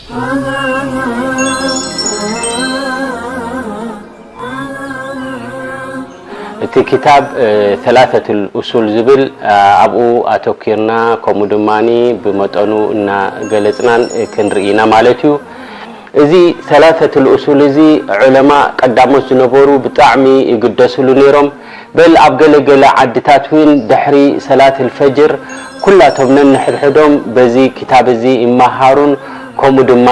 እቲ ክታብ ሰላሰቱል ኡሱል ዝብል ኣብኡ ኣተኪርና፣ ከምኡ ድማ ብመጠኑ እናገለፅናን ክንርኢ ኢና ማለት እዩ። እዚ ሰላሰቱል ኡሱል እዚ ዑለማ ቀዳሞት ዝነበሩ ብጣዕሚ ይግደስሉ ነይሮም። በል ኣብ ገለገለ ዓድታት እውን ድሕሪ ሰላት ልፈጅር ኩላቶም ነንሕድሕዶም በዚ ክታብ እዚ ይመሃሩን ከምኡ ድማ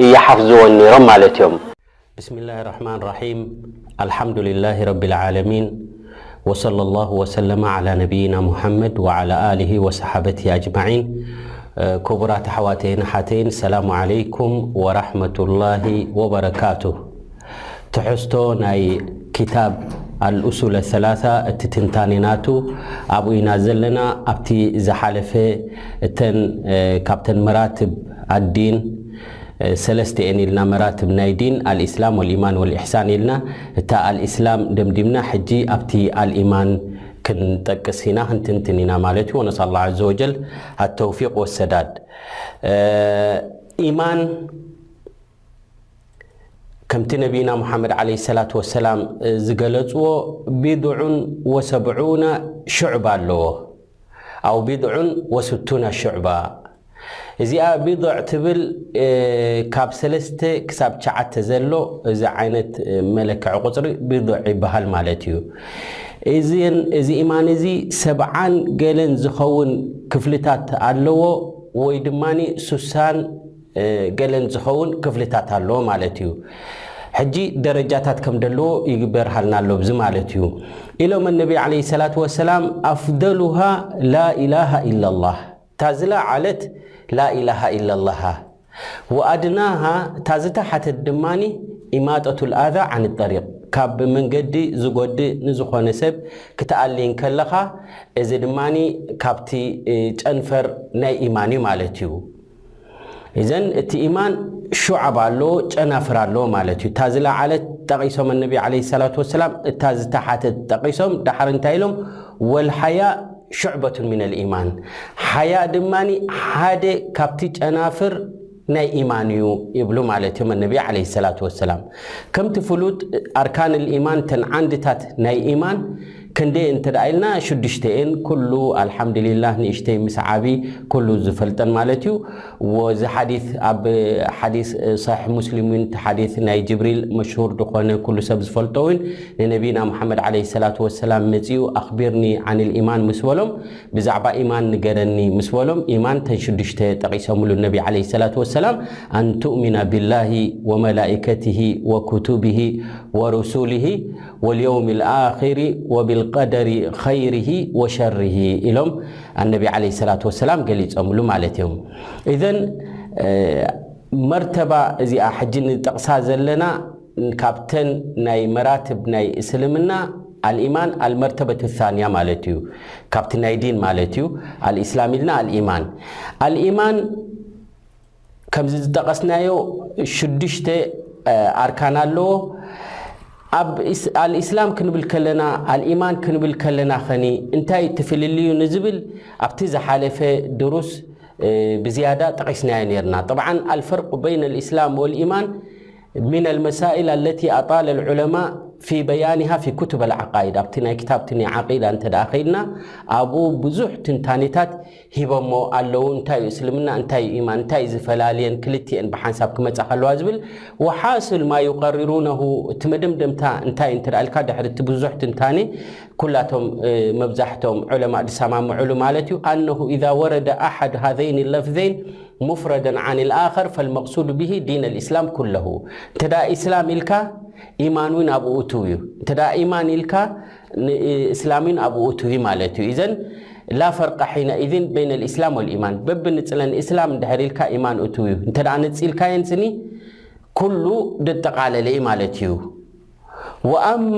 ይሓፍዝዎን ነይሮም ማለት እዮም። بسم الله الرحمن الرحيم. الحمد لله رب العالمين. وصلى الله وسلم على نبينا محمد وعلى آله وصحابته أجمعين. ክቡራት ኣሕዋተይን ኣሓተይን፣ ሰላሙ ዓለይኩም ወራሕመቱላሂ ወበረካቱ። ትሕዝቶ ናይ ክታብ ኣልኡሱለ ሰላሳ፣ እቲ ትንታኔ ናቱ ኣብኡ ኢና ዘለና። ኣብቲ ዝሓለፈ እተን ካብተን መራትብ ኣዲን ሰለስተ እየን ኢልና፣ መራትብ ናይ ዲን፣ ኣልኢስላም ወልኢማን ወልኢሕሳን ኢልና። እታ ኣልኢስላም ደምዲምና፣ ሕጂ ኣብቲ ኣልኢማን ክንጠቅስ ኢና፣ ክንትንትን ኢና ማለት እዩ። ወነስኣል ላህ ዐዘ ወጀል ኣተውፊቅ ወሰዳድ። ኢማን ከምቲ ነቢና ሙሓመድ ዓለይሂ ሰላቱ ወሰላም ዝገለጽዎ፣ ቢድዑን ወሰብዑነ ሹዕባ ኣለዎ፣ ኣው ቢድዑን ወስቱነ ሹዕባ። እዚኣ ቢድዕ ትብል ካብ ሰለስተ ክሳብ ትሽዓተ ዘሎ፣ እዚ ዓይነት መለክዒ ቁጽሪ ቢድዕ ይበሃል ማለት እዩ። እዚ ኢማን እዚ ሰብዓን ገለን ዝኸውን ክፍልታት ኣለዎ፣ ወይ ድማ ሱሳን ገለን ዝኸውን ክፍልታት ኣለዎ ማለት እዩ። ሕጂ ደረጃታት ከም ደለዎ ይግበርሃልና ኣሎ ብዚ ማለት እዩ። ኢሎም ነቢ ዓለይሂ ሰላቱ ወሰላም፣ ኣፍደሉሃ ላኢላሃ ኢላላህ፣ እታ ዝለዓለት ላኢላሃ ኢላላሃ፣ ወኣድናሃ፣ እታ ዝተሓተት ድማ ኢማጠቱል ኣዛ ዓን ጠሪቅ፣ ካብ መንገዲ ዝጎድእ ንዝኾነ ሰብ ክትኣሊ እንከለኻ፣ እዚ ድማ ካብቲ ጨንፈር ናይ ኢማን እዩ ማለት እዩ። እዘን እቲ ኢማን ሹዓብ ኣለዎ፣ ጨናፍር ኣለዎ ማለት እዩ። እታ ዝለዓለት ጠቒሶም ነቢ ዓለይሂ ሰላቱ ወሰላም፣ እታ ዝተሓተት ጠቒሶም፣ ዳሓር እንታይ ኢሎም? ወልሓያ ሹዕበቱን ሚነል ኢማን፣ ሓያ ድማ ሓደ ካብቲ ጨናፍር ናይ ኢማን እዩ ይብሉ ማለት እዮም ነቢ ዓለይሂ ሰላቱ ወሰላም። ከምቲ ፍሉጥ፣ ኣርካን ልኢማን፣ ተን ዓንድታት ናይ ኢማን ክንደይ እንተ ደኣ ኢልና ሽዱሽተ እየን። ኩሉ ኣልሓምዱሊላህ፣ ንእሽተይ ምስ ዓቢ ኩሉ ዝፈልጠን ማለት እዩ። ወዚ ሓዲስ ኣብ ሓዲስ ሰሒሕ ሙስሊም እውን፣ እቲ ሓዲስ ናይ ጅብሪል መሽሁር ዝኾነ ኩሉ ሰብ ዝፈልጦ እውን፣ ንነቢና ሙሓመድ ዓለይሂ ሰላቱ ወሰላም መጺኡ፣ ኣኽቢርኒ ዓን ልኢማን ምስ በሎም፣ ብዛዕባ ኢማን ንገረኒ ምስ በሎም፣ ኢማን ተን ሽዱሽተ ጠቒሶምሉ ነቢ ዓለይሂ ሰላቱ ወሰላም፣ ኣን ቱእሚና ቢላሂ ወመላኢከቲሂ ወኩቱቢሂ ወሩሱሊሂ ወልየውሚል ኣኺሪ ወቢልቀደሪ ኸይሪሂ ወሸሪሂ ኢሎም ኣነቢ ዓለይሂ ሰላቱ ወሰላም ገሊጾምሉ ማለት እዮም። ኢዘን መርተባ እዚኣ ሕጂ ንጠቕሳ ዘለና ካብተን ናይ መራትብ ናይ እስልምና፣ ኣልኢማን ኣልመርተበቱ ሳንያ ማለት እዩ። ካብቲ ናይ ዲን ማለት እዩ። ኣልኢስላም ኢልና ኣልኢማን። ኣልኢማን ከምዚ ዝጠቐስናዮ ሽዱሽተ ኣርካን ኣለዎ። ኣብ ኣልኢስላም ክንብል ከለና፣ ኣልኢማን ክንብል ከለና ኸኒ እንታይ እቲ ፍልልዩ ንዝብል፣ ኣብቲ ዝሓለፈ ድሩስ ብዝያዳ ጠቒስናዮ ነይርና። ጠብዓን ኣልፈርቁ በይነ ልኢስላም ወልኢማን ሚን ኣልመሳኢል ኣለቲ ኣጣለ ልዑለማ ፊ በያኒሃ ፊ ኩቱብ ኣልዓቃይድ፣ ኣብቲ ናይ ክታብቲ ናይ ዓቂዳ እንተ ደኣ ኸይድና፣ ኣብኡ ብዙሕ ትንታኔታት ሂቦሞ ኣለዉ። እንታይ እዩ እስልምና፣ እንታይ እዩ ኢማን፣ እንታይ እዩ ዝፈላልየን፣ ክልቲኤን ብሓንሳብ ክመጻ ከለዋ ዝብል። ወሓስል ማ ዩቀርሩነሁ፣ እቲ መደምደምታ እንታይ እንተ ደኣ ኢልካ፣ ድሕሪ እቲ ብዙሕ ትንታኔ፣ ኩላቶም መብዛሕቶም ዑለማ ዝሰማምዑሉ ማለት እዩ፣ ኣነሁ ኢዛ ወረደ ኣሓድ ሃዘይን ለፍዘይን ሙፍረደን ዓን ልኣኸር ፈልመቅሱዱ ብሂ ዲን ልእስላም ኩለሁ። እንተ ደኣ ኢስላም ኢልካ፣ ኢማን እውን ኣብኡ እትው እዩ። እንተ ደኣ ኢማን ኢልካ፣ እስላም እውን ኣብኡ እትው እዩ ማለት እዩ። ኢዘን ላ ፈርቀ ሒነ ኢዝን በይነ ልእስላም ወልኢማን፣ በብንጽለን እስላም እንድሕር ኢልካ፣ ኢማን እትው እዩ። እንተ ደኣ ነጺልካየን ስኒ፣ ኩሉ ደጠቓለለ እዩ ማለት እዩ። ወኣማ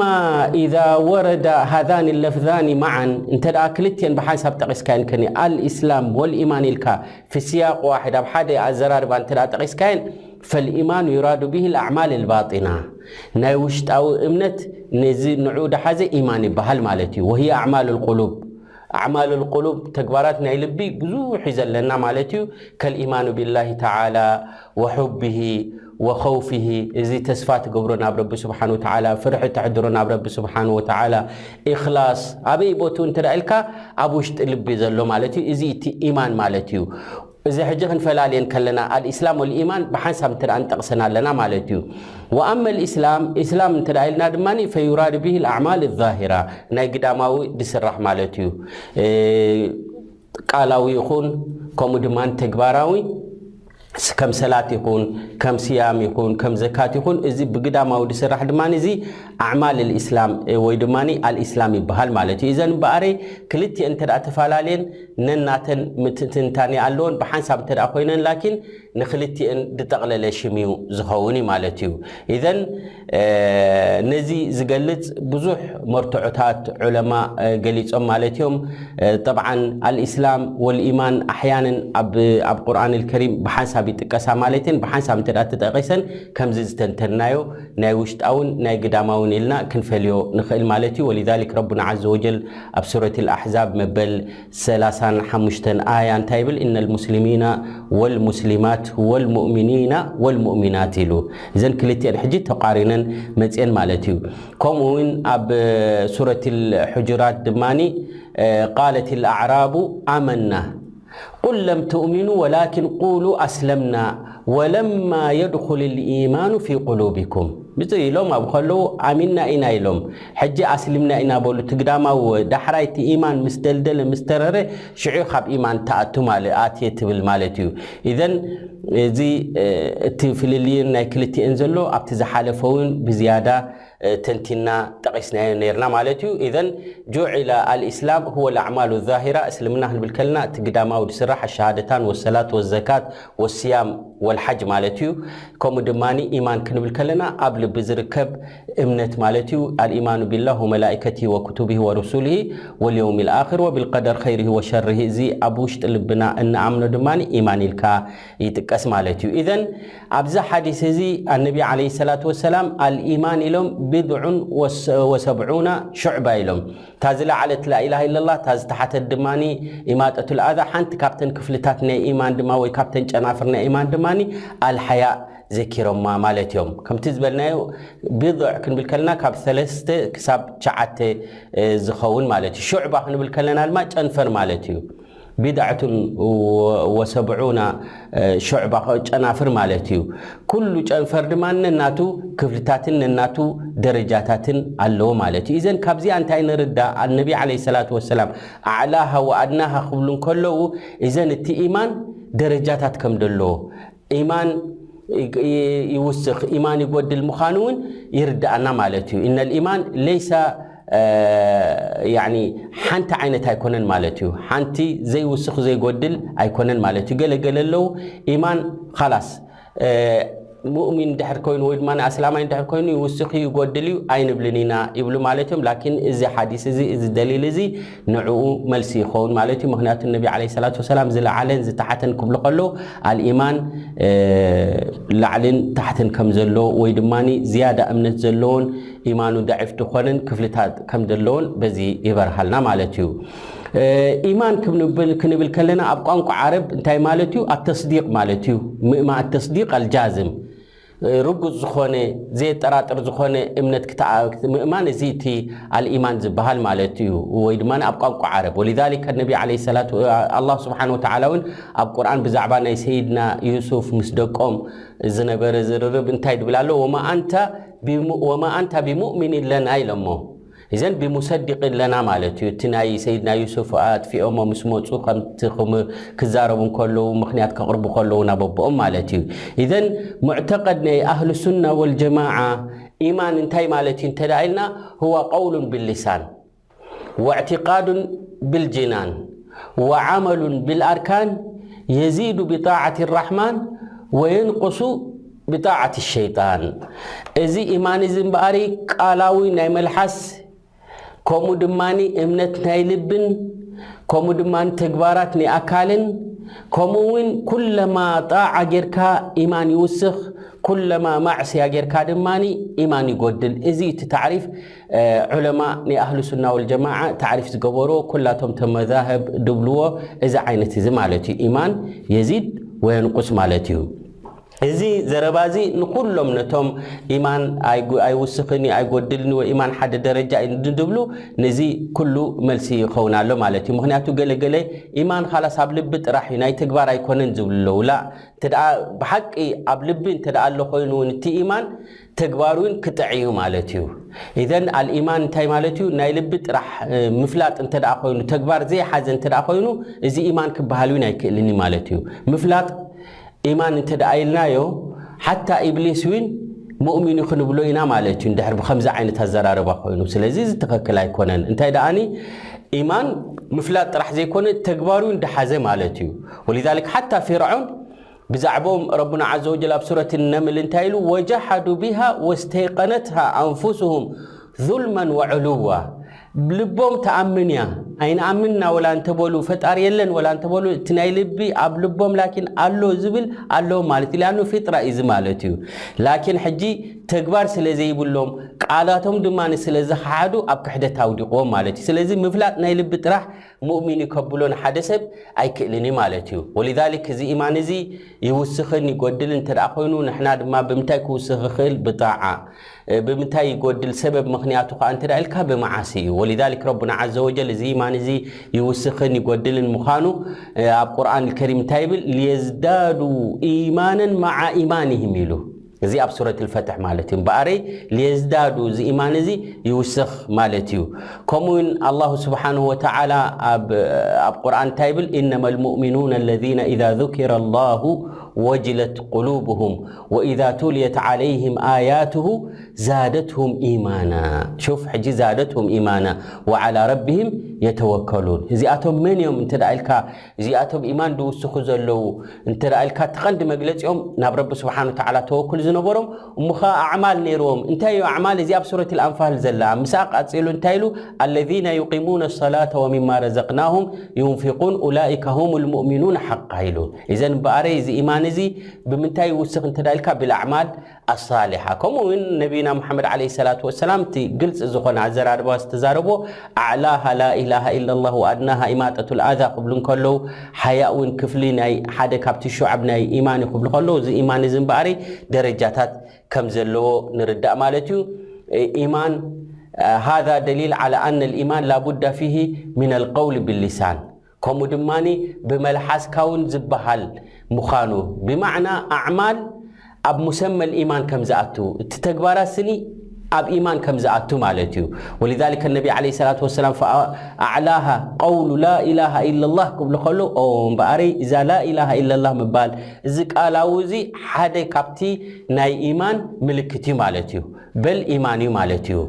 ኢዛ ወረዳ ሃዛኒ ለፍዛኒ መዓን፣ እንተ ደኣ ክልቲኤን ብሓንሳብ ጠቒስካየን ከኒ፣ ኣልኢስላም ወልኢማን ኢልካ፣ ፊ ስያቅ ዋሒድ፣ ኣብ ሓደ ኣዘራርባ እንተ ደኣ ጠቒስካየን፣ ፈልኢማኑ ዩራዱ ብሂ ልኣዕማል ልባጢና፣ ናይ ውሽጣዊ እምነት፣ ነዚ ንዑ ደሓዘ ኢማን ይበሃል ማለት እዩ። ወህየ ኣዕማል ልቁሉብ፣ ኣዕማል ልቁሉብ፣ ተግባራት ናይ ልቢ ብዙሕ እዩ ዘለና ማለት እዩ። ከልኢማኑ ቢላሂ ተዓላ ወሑብሂ ወኸውፍሂ፣ እዚ ተስፋ ትገብሮ ናብ ረቢ ስብሓን ወተዓላ፣ ፍርሒ ተሕድሮ ናብ ረቢ ስብሓን ወተዓላ፣ ኢኽላስ ኣበይ ቦቱ እንተ ደኣ ኢልካ፣ ኣብ ውሽጢ ልቢ ዘሎ ማለት እዩ። እዚ እቲ ኢማን ማለት እዩ። እዚ ሕጂ ክንፈላልየን ከለና ኣልኢስላም ወልኢማን ብሓንሳብ እንተ ደኣ ንጠቕሰን ኣለና ማለት እዩ። ወኣመ ልኢስላም፣ ኢስላም እንተ ደኣ ኢልና ድማ ፈዩራድ ብሂ ልኣዕማል ዛሂራ፣ ናይ ግዳማዊ ዝስራሕ ማለት እዩ። ቃላዊ ይኹን ከምኡ ድማ ተግባራዊ፣ ከም ሰላት ይኹን ከም ስያም ይኹን ከም ዘካት ይኹን፣ እዚ ብግዳማዊ ዝስራሕ ድማ እዚ ኣዕማል ልኢስላም ወይ ድማ ኣልኢስላም ይበሃል ማለት እዩ። እዘን እምበኣረይ ክልቲኤን እንተ ደኣ ተፈላለየን ነናተን ምትንታኔ ኣለዎን፣ ብሓንሳብ እንተ ደኣ ኮይነን ላኪን ንክልቲኤን ዝጠቕለለ ሽም እዩ ዝኸውን እዩ ማለት እዩ። ኢዘን ነዚ ዝገልጽ ብዙሕ መርትዖታት ዑለማ ገሊጾም ማለት እዮም። ጠብዓን ኣልኢስላም ወልኢማን ኣሕያንን ኣብ ቁርኣን ልከሪም ብሓንሳብ ይጥቀሳ ማለት እየን። ብሓንሳብ እንተ ተጠቂሰን ከምዚ ዝተንተንናዮ ናይ ውሽጣውን ናይ ግዳማውን ኢልና ክንፈልዮ ንኽእል ማለት እዩ። ወሊዛሊክ ረቡና ዓዘ ወጀል ኣብ ሱረት ልኣሕዛብ መበል ሰላሳን ሓሙሽተን ኣያ እንታይ ይብል? እነ ልሙስሊሚና ወልሙስሊማት ወልሙእሚኒና ወልሙእሚናት ኢሉ። እዘን ክልቲኤን ሕጂ ተቃሪነን መፅኤን ማለት እዩ። ከምኡ እውን ኣብ ሱረት ልሕጁራት ድማ ቃለት ልኣዕራቡ ኣመና ቁል ለም ትእሚኑ ወላኪን ቁሉ ኣስለምና ወለማ የድኹል ልኢማኑ ፊ ቁሉቢኩም ብፅእ ኢሎም ኣብ ከለዉ ኣሚንና ኢና ኢሎም። ሕጂ ኣስሊምና ኢና በሉ ትግዳማዊ ዳሕራይ እቲ ኢማን ምስ ደልደለ ምስ ተረረ ሽዑ ካብ ኢማን ተኣቱ ማለት ኣትየ ትብል ማለት እዩ። ኢዘን እዚ እቲ ፍልልይን ናይ ክልቲኤን ዘሎ ኣብቲ ዝሓለፈ እውን ብዝያዳ ተንቲና ጠቒስናዮ ነርና ማለት እዩ። ኢዘን ጁዒለ ኣልኢስላም ሁወ ልኣዕማሉ ዛሂራ፣ እስልምና ክንብል ከለና እቲ ግዳማዊ ዝስራሕ ኣሸሃደታን ወሰላት ወዘካት ወስያም ወልሓጅ ማለት እዩ። ከምኡ ድማ ኢማን ክንብል ከለና ኣብ ልቢ ዝርከብ እምነት ማለት እዩ። ኣልኢማኑ ቢላህ ወመላኢከቲ ወክቱብሂ ወሩሱልሂ ወልየውም ልኣክር ወብልቀደር ኸይርሂ ወሸርሂ፣ እዚ ኣብ ውሽጢ ልብና እንኣምኖ ድማ ኢማን ኢልካ ይጥቀስ ማለት እዩ። ኢዘን ኣብዚ ሓዲስ እዚ ኣነቢ ዓለይሂ ሰላቱ ወሰላም ኣልኢማን ኢሎም ቢድዑን ወሰብዑና ሹዕባ ኢሎም። እታ ዝለዓለት ላኢላሃ ኢለላህ፣ እታ ዝተሓተት ድማ ኢማጠቱል ኣዛ፣ ሓንቲ ካብተን ክፍልታት ናይ ኢማን ድማ ወይ ካብተን ጨናፍር ናይ ኢማን ድማ ኣልሓያእ ዘኪሮማ ማለት እዮም። ከምቲ ዝበልናዮ ቢድዕ ክንብል ከለና ካብ ሰለስተ ክሳብ ትሽዓተ ዝኸውን ማለት እዩ። ሹዕባ ክንብል ከለና ድማ ጨንፈር ማለት እዩ። ቢድዓቱን ወሰብዑና ሸዕባ ጨናፍር ማለት እዩ። ኩሉ ጨንፈር ድማ ነናቱ ክፍልታትን ነናቱ ደረጃታትን ኣለዎ ማለት እዩ። ኢዘን ካብዚኣ እንታይ ንርዳእ? ኣነቢ ዓለይሂ ሰላቱ ወሰላም ኣዕላሃ ወኣድናሃ ክብሉ እንከለዉ፣ ኢዘን እቲ ኢማን ደረጃታት ከም ዘለዎ ኢማን ይውስኽ፣ ኢማን ይጎድል ምዃኑ እውን ይርድኣና ማለት እዩ። ኢነ ልኢማን ለይሰ ያኒ ሓንቲ ዓይነት ኣይኮነን ማለት እዩ። ሓንቲ ዘይውስኽ ዘይጎድል ኣይኮነን ማለት እዩ። ገለ ገለ ኣለዉ ኢማን ኻላስ ሙእሚን ድሕር ኮይኑ ወይ ድማ ኣስላማይ ድሕር ኮይኑ ይውስኽ እዩ ይጎድል እዩ ኣይንብልን ኢና ይብሉ ማለት እዮም። ላኪን እዚ ሓዲስ እዚ እዚ ደሊል እዚ ንዕኡ መልሲ ይኸውን ማለት እዩ። ምክንያቱ ነቢ ዓለይሂ ሰላቱ ወሰላም ዝለዓለን ዝተሓተን ክብሉ ከለዉ ኣልኢማን ላዕልን ታሕትን ከም ዘሎ ወይ ድማ ዝያዳ እምነት ዘለዎን ኢማኑ ደዒፍ ዝኾነን ክፍልታት ከም ዘለዎን በዚ ይበርሃልና ማለት እዩ። ኢማን ክንብል ክንብል ከለና ኣብ ቋንቋ ዓረብ እንታይ ማለት እዩ? ኣተስዲቅ ማለት እዩ። ምእማ ኣተስዲቅ ኣልጃዝም ርጉፅ ዝኾነ ዘየጠራጥር ዝኾነ እምነት ምእማን እዚ እቲ ኣልኢማን ዝበሃል ማለት እዩ። ወይ ድማ ኣብ ቋንቋ ዓረብ ወሊዛሊከ ነቢ ዓለይሂ ሰላቱ ኣላህ ስብሓን ወተዓላ እውን ኣብ ቁርኣን ብዛዕባ ናይ ሰይድና ዩሱፍ ምስ ደቆም ዝነበረ ዝርርብ እንታይ ድብል ኣሎ? ወማ ኣንታ ቢሙእሚን ለና ኢሎሞ። እዘን ቢሙሰዲቅ ለና ማለት እዩ። እቲ ናይ ሰይድና ዩሱፍ ኣጥፊኦሞ ምስ መፁ ከምቲ ክዛረቡ ከለዉ ምክንያት ከቕርቡ ከለዉ ናብ ኣቦኦም ማለት እዩ። እዘን ሙዕተቀድ ናይ ኣህሉ ሱና ወልጀማዓ ኢማን እንታይ ማለት እዩ እንተ ኢልና፣ هو قول باللسان واعتقاد بالجنان وعمل بالأركان يزيد بطاعة الرحمن وينقص بطاعة الشيطان። እዚ ኢማን እዚ እምበኣሪ ቃላዊ ናይ መልሓስ ከምኡ ድማ እምነት ናይ ልብን ከምኡ ድማ ተግባራት ናይ ኣካልን ከምኡ እውን ኩለማ ጣዓ ጌርካ ኢማን ይውስኽ፣ ኩለማ ማዕስያ ጌርካ ድማ ኢማን ይጎድል። እዚ እቲ ታዕሪፍ ዑለማ ናይ ኣህሉ ሱና ወልጀማዓ ታዕሪፍ ዝገበርዎ ኩላቶም ተመዛህብ ድብልዎ እዚ ዓይነት እዚ ማለት እዩ። ኢማን የዚድ ወየንቁስ ማለት እዩ። እዚ ዘረባ እዚ ንኩሎም ነቶም ኢማን ኣይጉ- ኣይውስኽን እዩ ኣይጎድልን ወይ ኢማን ሓደ ደረጃ እዩ ንድብሉ ነዚ ኩሉ መልሲ ይኸውን ኣሎ ማለት እዩ። ምክንያቱ ገለገለ ኢማን ካላስ ኣብ ልቢ ጥራሕ እዩ ናይ ተግባር ኣይኮነን ዝብሉ ኣለዉ። ላ እንተ ደኣ ብሓቂ ኣብ ልቢ እንተ ደኣ ኣሎ ኮይኑ እውን እቲ ኢማን ተግባር እውን ክጥዕ እዩ ማለት እዩ። ኢዘን ኣልኢማን እንታይ ማለት እዩ? ናይ ልቢ ጥራሕ ምፍላጥ እንተ ደኣ ኮይኑ ተግባር ዘይሓዘ እንተ ደኣ ኮይኑ እዚ ኢማን ክበሃል እውን ኣይክእልን እዩ ማለት እዩ። ምፍላጥ ኢማን እንተ ደኣ ኢልናዮ ሓታ ኢብሊስ እውን ሙእሚን እዩ ክንብሎ ኢና ማለት እዩ። እንድሕር ብከምዚ ዓይነት ኣዘራርባ ኮይኑ ስለዚ እዚ ትኽክል ኣይኮነን። እንታይ ደኣኒ ኢማን ምፍላጥ ጥራሕ ዘይኮነ ተግባር እውን ደሓዘ ማለት እዩ። ወሊዛሊክ ሓታ ፊርዖን ብዛዕባኦም ረቡና ዓዘ ወጀል ኣብ ሱረት ነምል እንታይ ኢሉ? ወጀሓዱ ቢሃ ወስተይቀነትሃ ኣንፉስሁም ዙልመን ወዕሉዋ። ልቦም ተኣምን እያ ኣይንኣምንና ወላ እንተበሉ ፈጣሪ የለን ወላ እንተበሉ እቲ ናይ ልቢ ኣብ ልቦም ላኪን ኣሎ ዝብል ኣለዎም ማለት እዩ። ሊኣኑ ፊጥራ እዩ እዚ ማለት እዩ። ላኪን ሕጂ ተግባር ስለ ዘይብሎም ቃላቶም ድማ ስለ ዝኸሓዱ ኣብ ክሕደት ኣውዲቕዎም ማለት እዩ። ስለዚ ምፍላጥ ናይ ልቢ ጥራሕ ሙእሚን እዩ ከብሎ ንሓደ ሰብ ኣይክእልን እዩ ማለት እዩ። ወሊዛሊክ እዚ ኢማን እዚ ይውስኽን ይጎድልን እንተ ደኣ ኮይኑ ንሕና ድማ ብምንታይ ክውስኽ ይኽእል? ብጣዓ። ብምንታይ ይጎድል? ሰበብ ምኽንያቱ ከዓ እንተ ደኣ ኢልካ ብመዓሲ እዩ። ወሊዛሊክ ረቡና ዓዘ ወጀል እዚ ኢማን እዚ ይውስኽን ይጎድልን ምዃኑ ኣብ ቁርኣን ከሪም እንታይ ይብል? ሊየዝዳዱ ኢማነን መዓ ኢማንህም ኢሉ። እዚ ኣብ ሱረት ልፈትሕ ማለት እዩ። እምበኣረይ ሊየዝዳዱ እዚ ኢማን እዚ ይውስኽ ማለት እዩ። ከምኡ እውን ኣላሁ ስብሓንሁ ወተዓላ ኣብ ኣብ ቁርኣን እንታይ ይብል? ኢነማ ልሙእሚኑነ ለዚነ ኢዛ ዙኪረ ላሁ ወጅለት ቁሉብሁም ወኢዛ ቱልየት ዓለይህም ኣያትሁ ዛደትሁም ኢማና። ሹፍ ሕጂ ዛደትሁም ኢማና ወዓላ ረቢህም የተወከሉን። እዚኣቶም መን እዮም እንተ ደኣ ኢልካ እዚኣቶም ኢማን ድውስኹ ዘለዉ እንተ ደኣ ኢልካ እቲ ቀንዲ መግለፂኦም ናብ ረቢ ስብሓን ወተዓላ ተወኩል ዝነበሮም እሞ ኸዓ ኣዕማል ነይርዎም። እንታይ እዩ ኣዕማል? እዚ ኣብ ሱረት ልኣንፋል ዘላ ምስኣ ቀፂሉ እንታይ ኢሉ? ኣለዚነ ዩቂሙነ ሰላተ ወሚማ ረዘቅናሁም ዩንፊቁን ኡላኢከ ሁም ልሙእሚኑን ሓቃ ኢሉ። እዘን እምበኣረይ እዚ ኢማን እዚ ብምንታይ ይውስኽ እንተ ደኣ ኢልካ ብልኣዕማል ኣሳሊሓ። ከምኡ እውን ነቢና ሙሓመድ ዓለይሂ ሰላቱ ወሰላም እቲ ግልፂ ዝኾነ ኣዘራርባ ዝተዛረቦ ኣዕላሃ ላኢላሃ ኢላላህ ወኣድናሃ ኢማጠቱል ኣዛ ክብሉ እንከለዉ ሓያ እውን ክፍሊ ናይ ሓደ ካብቲ ሹዓብ ናይ ኢማን እዩ ክብሉ ከለዉ እዚ ኢማን እዚ እምበኣሪ ደረጃታት ከም ዘለዎ ንርዳእ ማለት እዩ። ኢማን ሃዛ ደሊል ዓላ ኣነ ልኢማን ላቡዳ ፊሂ ሚን ኣልቀውል ብሊሳን ከምኡ ድማ ብመልሓስካ እውን ዝበሃል ምዃኑ ብማዕና ኣዕማል ኣብ ሙሰመል ኢማን ከም ዝኣቱ እቲ ተግባራት ስኒ ኣብ ኢማን ከም ዝኣቱ ማለት እዩ። ወሊዛሊከ ነቢ ዓለይሂ ሰላቱ ወሰላም ኣዕላሃ ቀውሉ ላኢላሃ ኢለላህ ክብሉ ከሎ ኦ እምበኣረይ እዛ ላኢላሃ ኢለላህ ምባል እዚ ቃላዊ እዚ ሓደ ካብቲ ናይ ኢማን ምልክት እዩ ማለት እዩ። በል ኢማን እዩ ማለት እዩ።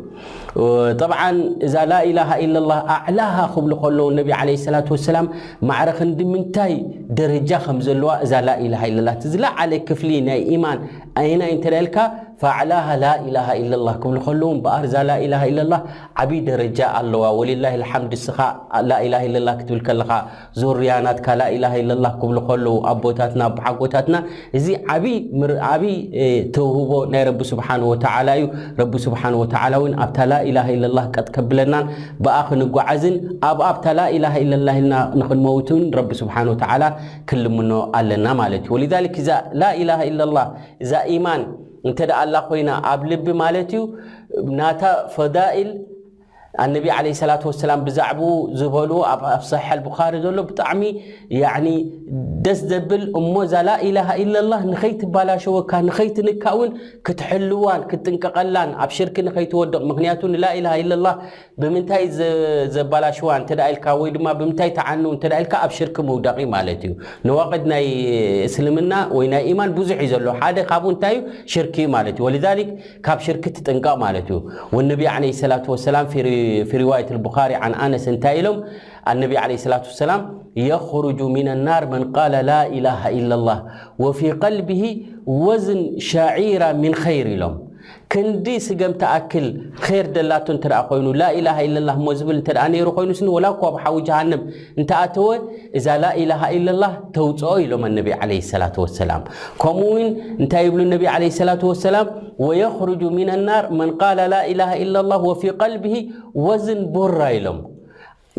ጠብዓን እዛ ላኢላሃ ኢለላህ ኣዕላሃ ክብሉ ከለዉ ነቢ ዓለይሂ ሰላቱ ወሰላም ማዕረ ክንዲ ምንታይ ደረጃ ከም ዘለዋ እዛ ላኢላሃ ኢለላህ እቲ ዝለዓለ ክፍሊ ናይ ኢማን ኣየናይ እንተ ኢልካ ፈኣዕላሃ ላኢላሃ ኢለላህ ክብሉ ከለዉ እምበኣር እዛ ላኢላሃ ኢለላህ ዓብዪ ደረጃ ኣለዋ። ወሊላሂ ልሓምድ እስኻ ላኢላሃ ኢለላህ ክትብል ከለኻ ዙርያ ናትካ ላኢላሃ ኢለላህ ክብሉ ከለዉ ኣቦታትና ኣቦሓጎታትና እዚ ዓብዪ ምር- ዓብዪ እ፣ ተውህቦ ናይ ረቢ ስብሓን ወተዓላ እዩ። ረቢ ስብሓን ወተዓላ እውን ኣብታ ላኢላሃ ኢለላህ ቀጥ ከብለናን ብኣ ክንጓዓዝን ኣብ ኣብታ ላኢላሃ ኢለላህ ኢልና ንክንመውት እውን ረቢ ስብሓን ወተዓላ ክንልምኖ ኣለና ማለት እዩ። ወሊዛሊክ እዛ ላኢላሃ ኢለላህ እዛ ኢማን እንተ ደኣ ኣላ ኮይና ኣብ ልቢ ማለት እዩ ናታ ፈዳኢል ኣነቢ ዓለይሂ ሰላቱ ወሰላም ብዛዕብኡ ዝበልዎ ኣብ ኣብ ሰሒሕ ኣልቡኻሪ ዘሎ ብጣዕሚ ያዕኒ ደስ ዘብል እሞ እዛ ላኢላሃ ኢለላህ ንኸይትባላሸወካ ንኸይትንካ እውን ክትሕልዋን ክትጥንቀቐላን ኣብ ሽርኪ ንኸይትወድቕ ምክንያቱ ንላኢላሃ ኢለላህ ብምንታይ ዘ- ዘባላሽዋ እንተ ደኣ ኢልካ ወይ ድማ ብምንታይ ተዓኑ እንተ ደኣ ኢልካ ኣብ ሽርኪ ምውዳቕ እዩ ማለት እዩ። ነዋቅድ ናይ እስልምና ወይ ናይ ኢማን ብዙሕ እዩ ዘሎ ሓደ ካብኡ እንታይ እዩ ሽርኪ እዩ ማለት እዩ። ወሊዛሊክ ካብ ሽርኪ ትጥንቀቕ ማለት እዩ። ወነቢ ዓለይሂ ሰላቱ ወሰላም ፊ ሪ- ፊ ሪዋየት ልቡኻሪ ዓን ኣነስ እንታይ ኢሎም ኣነቢ ዓለይሂ ሰላቱ ወሰላም የኽሩጁ ሚን ናር መን ቃለ ላ ኢላሃ ኢላላህ ወፊ ቀልቢሂ ወዝን ሻዒራ ሚን ኸይር ኢሎም። ክንዲ ስገም ትኣክል ኸይር ደላቶ እንተ ደኣ ኮይኑ፣ ላኢላሃ ኢለላህ እሞ ዝብል እንተ ደኣ ነይሩ ኮይኑ ስኒ፣ ወላ እኮ ኣብ ሓዊ ጀሃነም እንተ ኣተወ፣ እዛ ላኢላሃ ኢለላህ ተውፅኦ ኢሎም ኣነቢ ዓለይሂ ሰላቱ ወሰላም። ከምኡ እውን እንታይ ይብሉ ነቢ ዓለይሂ ሰላቱ ወሰላም? "ወየኽሩጁ ሚነ ናር መን ቃለ ላኢላሃ ኢለላህ ወፊ ቀልቢሂ ወዝን ቡራ" ኢሎም።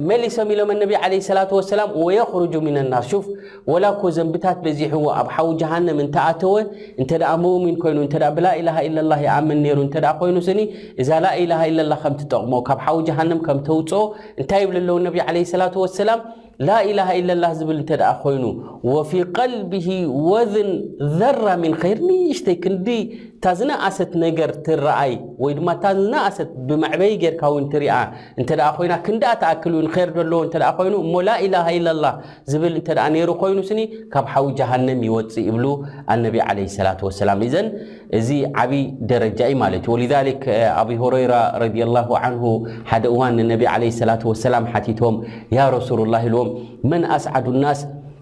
መሊሶም ኢሎም ነቢ ዓለይሂ ሰላቱ ወሰላም፣ "ወየኽሩጁ ሚነ ናር." ሹፍ፣ ወላ እኮ ዘንብታት በዚሕዎ ኣብ ሓዊ ጀሃነም እንተ ኣተወ፣ እንተ ደኣ ሙእሚን ኮይኑ፣ እንተ ደኣ ብላኢላሃ ኢለላህ ይኣምን ነይሩ እንተ ደኣ ኮይኑ ስኒ፣ እዛ ላኢላሃ ኢለላህ ከም ትጠቕሞ፣ ካብ ሓዊ ጀሃነም ከም ተውፅኦ እንታይ ይብሉ ኣለዉ ነቢ ዓለይሂ ሰላቱ ወሰላም? ላኢላሃ ኢለላህ ዝብል እንተ ደኣ ኮይኑ፣ "ወፊ ቀልቢሂ ወዝን ዘራ ሚን ኸይር"፣ ንእሽተይ ክንዲ እታ ዝነኣሰት ነገር ትረኣይ፣ ወይ ድማ እታ ዝነኣሰት ብመዕበዪ ጌርካ እውን ትሪኣ እንተ ደኣ ኮይና፣ ክንድኣ ትኣክል እውን ኸይር ዘለዎ እንተ ደኣ ኮይኑ፣ እሞ ላኢላሃ ኢለላህ ዝብል እንተ ደኣ ነይሩ ኮይኑ ስኒ፣ ካብ ሓዊ ጀሃነም ይወጽእ ይብሉ ኣነቢ ዓለይሂ ሰላቱ ወሰላም። ኢዘን እዚ ዓቢ ደረጃ እዩ ማለት እዩ። ወሊዛሊክ፣ እ፣ ኣቢ ሁረይራ ረዲየላሁ ዓንሁ ሓደ እዋን ንነቢ ዓለይሂ ሰላቱ ወሰላም ሓቲቶም፣ "ያ ረሱሉላህ" ኢልዎም፣ "መን ኣስዓዱ ናስ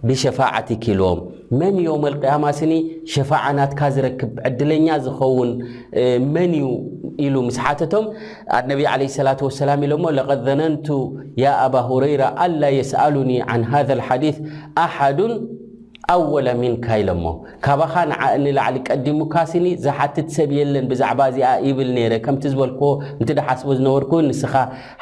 ብሸፋዓቲክ?" ኢልዎም። "መን የውመል ቅያማ ስኒ ሸፋዓ ናትካ ዝረክብ ዕድለኛ ዝኸውን፣ እ፣ መን እዩ?" ኢሉ ምስ ሓተቶም፣ ኣነቢ ዓለይሂ ሰላቱ ወሰላም ኢሎሞ፣ "ለቀድ ዘነንቱ ያ ኣባ ሁረይራ ኣላ የስኣሉኒ ዓን ሃዘል ሓዲስ ኣሓዱን ኣወለ ሚንካ" ኢሎሞ። "ካባኻ ንዓ-፣ ንላዕሊ ቀዲሙካ ስኒ ዝሓትት ሰብ የለን ብዛዕባ እዚኣ ይብል ነይረ። ከምቲ ዝበልክዎ፣ ከምቲ ድሓስቦ ዝነበርኩ ንስኻ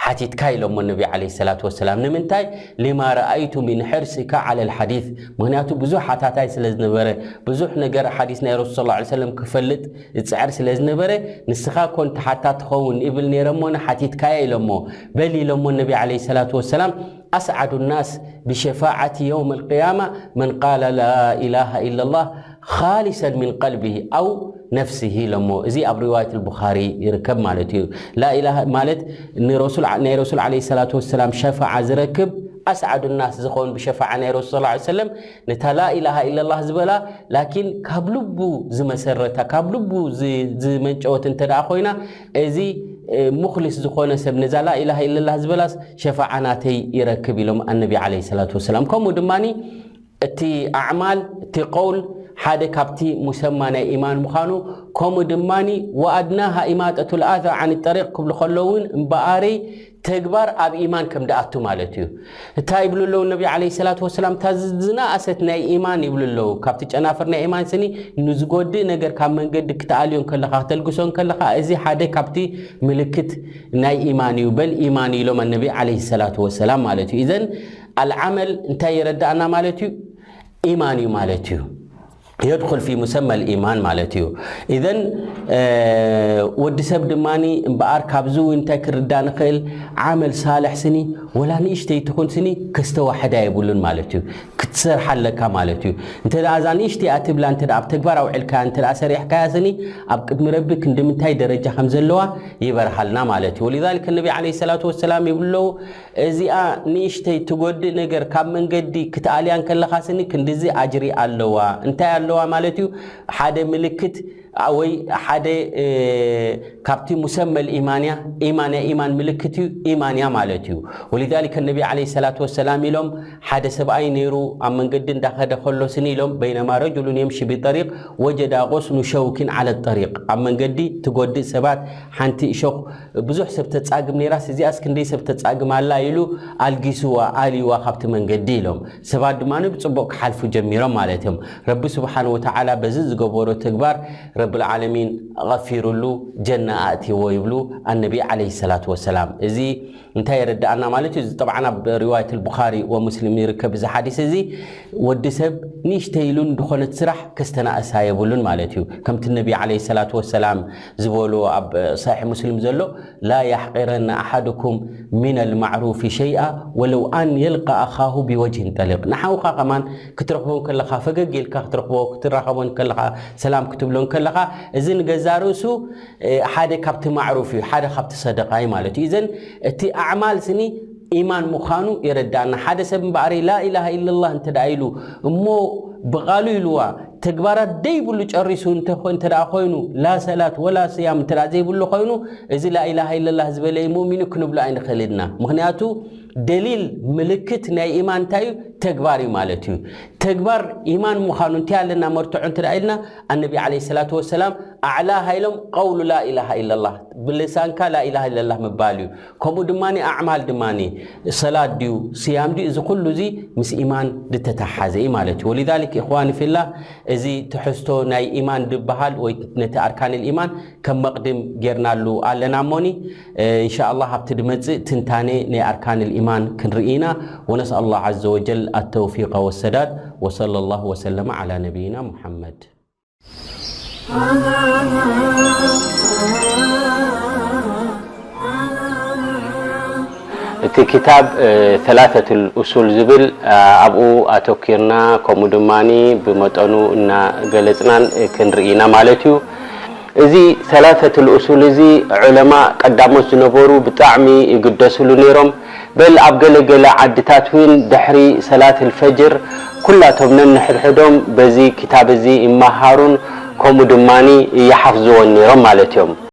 ሓቲትካ" ኢሎሞ ነቢ ዓለይሂ ሰላቱ ወሰላም። ንምንታይ? "ሊማ ረኣይቱ ሚን ሕርሲካ ዓለል ሓዲስ"፣ ምኽንያቱ ብዙሕ ሓታታይ ስለ ዝነበረ፣ ብዙሕ ነገር ሓዲስ ናይ ረሱል ሰለላሁ ዐለይሂ ወሰለም ክፈልጥ ዝጽዕር ስለ ዝነበረ፣ "ንስኻ ኮን ተሓታ ትኸውን ይብል ነይረ እሞ ንሓቲትካያ" ኢሎሞ። "በል" ኢሎሞ ነቢ ዓለይሂ ሰላቱ ወሰላም፣ "ኣስዓዱ ናስ ብሸፋዓቲ የውመል ቅያማ መን ቃለ ላኢላሃ ኢለላህ ኻሊሰን ሚን ቀልቢሂ ኣው ነፍሲሂ" ኢሎሞ። እዚ ኣብ ሪዋየት ኣልቡኻሪ ይርከብ ማለት እዩ። ላኢላሃ ማለት ንረሱል፣ ናይ ረሱል ዓለይሂ ሰላቱ ወሰላም ሸፋዓ ዝረክብ፣ ኣስዓዱ ናስ ዝኾን ብሸፋዓ ናይ ረሱል ሰለላሁ ዐለይሂ ወሰለም፣ ነታ ላኢላሃ ኢለላህ ዝበላ፣ ላኪን ካብ ልቡ ዝመሰረታ፣ ካብ ልቡ ዝ-፣ ዝመንጨወት እንተ ደኣ ኮይና፣ እዚ፣ እ፣ ሙኽሊስ ዝኾነ ሰብ ነዛ ላኢላሃ ኢለላህ ዝበላስ ሸፋዓ ናተይ ይረክብ ኢሎም ኣነቢ ዓለይሂ ሰላቱ ወሰላም። ከምኡ ድማኒ እቲ ኣዕማል፣ እቲ ቀውል ሓደ ካብቲ ሙሰማ ናይ ኢማን ምዃኑ፣ ከምኡ ድማኒ ወኣድናሃ ኢማጠቱል ኣዛ ዓን ጠሪቅ ክብሉ ከለዉ እውን እምበኣረይ ተግባር ኣብ ኢማን ከም ድኣቱ ማለት እዩ። እንታይ ይብሉ ኣለዉ ነቢ ዓለይሂ ሰላቱ ወሰላም? እታ ዝ-፣ ዝነኣሰት ናይ ኢማን ይብሉ ኣለዉ። ካብቲ ጨናፍር ናይ ኢማን ስኒ ንዝጎድእ ነገር ካብ መንገዲ ክትኣልዮ እንከለኻ፣ ክተልግሶ እንከለኻ፣ እዚ ሓደ ካብቲ ምልክት ናይ ኢማን እዩ። በል ኢማን እዩ ኢሎም ኣነቢ ዓለይሂ ሰላቱ ወሰላም ማለት እዩ። ኢዘን ኣልዓመል እንታይ የረድኣና ማለት እዩ? ኢማን እዩ ማለት እዩ። የድኹል ፊ ሙሰመል ኢማን ማለት እዩ። ኢዘን፣ እ፣ ወዲ ሰብ ድማኒ እምበኣር ካብዚ እውን እንታይ ክርዳእ ንኽእል? ዓመል ሳልሕ ስኒ ወላ ንእሽተይ ትኹን ስኒ ከስተዋሕዳ የብሉን ማለት እዩ። ክትሰርሓ ኣለካ ማለት እዩ። እንተ ደኣ እዛ ንእሽተይ እያ ትብላ እንተ ደኣ ኣብ ተግባር ኣውዒልካያ እንተ ደኣ ሰሪሕካያ ስኒ ኣብ ቅድሚ ረቢ ክንዲ ምንታይ ደረጃ ከም ዘለዋ ይበርሃልና ማለት እዩ። ወሊዛሊክ ነቢ ዓለይሂ ሰላቱ ወሰላም ይብሉ ኣለዉ፣ እዚኣ ንእሽተይ ትጎድእ ነገር ካብ መንገዲ ክትኣልያ እንከለኻ ስኒ ክንድዚ ኣጅሪ ኣለዋ። እንታይ ኣለዋ ማለት እዩ? ሓደ ምልክት፣ ኣ-፣ ወይ ሓደ፣ እ፣ ካብቲ ሙሰመል ኢማንያ፣ ኢማንያ፣ ኢማን ምልክት እዩ፣ ኢማንያ ማለት እዩ። ወሊዛሊከ ነቢ ዓለይሂ ሰላቱ ወሰላም ኢሎም፣ ሓደ ሰብኣይ ነይሩ ኣብ መንገዲ እንዳኸደ ከሎ ስኒ ኢሎም፣ በይነማ ረጁሉን የምሺ ቢጠሪቅ ወጀዳ ቆስኑ ሸውኪን ዓለ ጠሪቅ፣ ኣብ መንገዲ ትጎድእ ሰባት ሓንቲ እሾኽ ብዙሕ ሰብ ተጻግም ነይራስ እዚኣስ ክንደይ ሰብ ተጻግም ኣላ ኢሉ ኣልጊስዋ፣ ኣልይዋ ካብቲ መንገዲ ኢሎም። ሰባት ድማ ብጽቡቕ ክሓልፉ ጀሚሮም ማለት እዮም። ረቢ ስብሓን ወተዓላ በዚ ዝገበሮ ተግባር ረብል ዓለሚን ኣቐፊሩሉ ጀና ኣእትይዎ ይብሉ ኣነቢ ዓለይሂ ሰላቱ ወሰላም። እዚ እንታይ የረድኣና ማለት እዩ? እዚ ጠብዓን ኣብ ሪዋየት ኣልቡኻሪ ወሙስሊም ይርከብ እዚ ሓዲስ እዚ። ወዲ ሰብ ንእሽተይ ኢሉ ንድኾነት ስራሕ ከስተናእሳ የብሉን ማለት እዩ። ከምቲ ነቢ ዓለይሂ ሰላቱ ወሰላም ዝበሉ ኣብ ሰሒሕ ሙስሊም ዘሎ፣ "ላ ያሕቂረና ኣሓዱኩም ሚነል ማዕሩፊ ሸይኣ ወለው ኣን የልቃ ኣኻሁ ቢወጅህን ጠሊቅ።" ንሓውኻ ከማን ክትረኽቦ እንከለኻ፣ ፈገግ ኢልካ ክትረኽቦ፣ ክትራኸቦ እንከለኻ፣ ሰላም ክትብሎ እንከለኻ፣ እዚ ንገዛ ርእሱ፣ እ፣ ሓደ ካብቲ ማዕሩፍ እዩ፣ ሓደ ካብቲ ሰደቃ እዩ ማለት እዩ። ኢዘን እቲ ኣዕማል ስኒ ኢማን ምዃኑ የረዳእና። ሓደ ሰብ እምበኣረይ ላኢላሃ ኢለላህ እንተ ደኣ ኢሉ እሞ ብቓሉ ኢልዋ ተግባራት ደይብሉ ጨሪሱ እንተ-፣ እንተ ደኣ ኮይኑ፣ ላ ሰላት ወላ ስያም እንተ ደኣ ዘይብሉ ኮይኑ፣ እዚ ላኢላሃ ኢለላህ ዝበለ እዩ ሙእሚን እዩ ክንብሎ ኣይንኽእልን ኢና። ምኽንያቱ ደሊል ምልክት ናይ ኢማን እንታይ እዩ? ተግባር እዩ ማለት እዩ። ተግባር ኢማን ምዃኑ እንታይ ኣለና መርትዖ እንተ ደኣ ኢልና፣ ኣነቢ ዓለይሂ ሰላቱ ወሰላም ኣዕላሃ ኢሎም፣ ቀውሉ ላኢላሃ ኢለላህ፣ ብልሳንካ ላኢላሃ ኢለላህ ምባል እዩ። ከምኡ ድማ ኣዕማል ድማ፣ ሰላት ድዩ፣ ስያም ድዩ፣ እዚ ኩሉ እዚ ምስ ኢማን ዝተተሓሓዘ እዩ ማለት እዩ። ወሊዛሊክ ኢኽዋኒ ፊላህ፣ እዚ ትሕዝቶ ናይ ኢማን ዝበሃል ወይ ነቲ ኣርካን ልኢማን ከም መቕድም ጌርናሉ ኣለና እሞኒ፣ እንሻ ኣላህ ኣብቲ ድመጽእ ትንታኔ ናይ ኣርካን ልኢማን ክንርኢ ኢና። ወነስኣል ላህ ዐዘ ወጀል ኣተውፊቀ ወሰዳድ። ወሰለ ላሁ ወሰለመ ዐላ ነቢይና ሙሐመድ። እቲ ክታብ ሰላሰቱል ኡሱል ዝብል ኣብኡ ኣተኪርና፣ ከምኡ ድማ ብመጠኑ እናገለጽናን ክንርኢ ኢና ማለት እዩ። እዚ ሰላሰቱል ኡሱል እዚ ዑለማ ቀዳሞት ዝነበሩ ብጣዕሚ ይግደስሉ ነይሮም። በል ኣብ ገለ ገለ ዓድታት እውን ድሕሪ ሰላት ልፈጅር ኩላቶም ነንሕድሕዶም በዚ ክታብ እዚ ይመሃሩን ከምኡ ድማ ይሓፍዝዎን ነይሮም ማለት እዮም።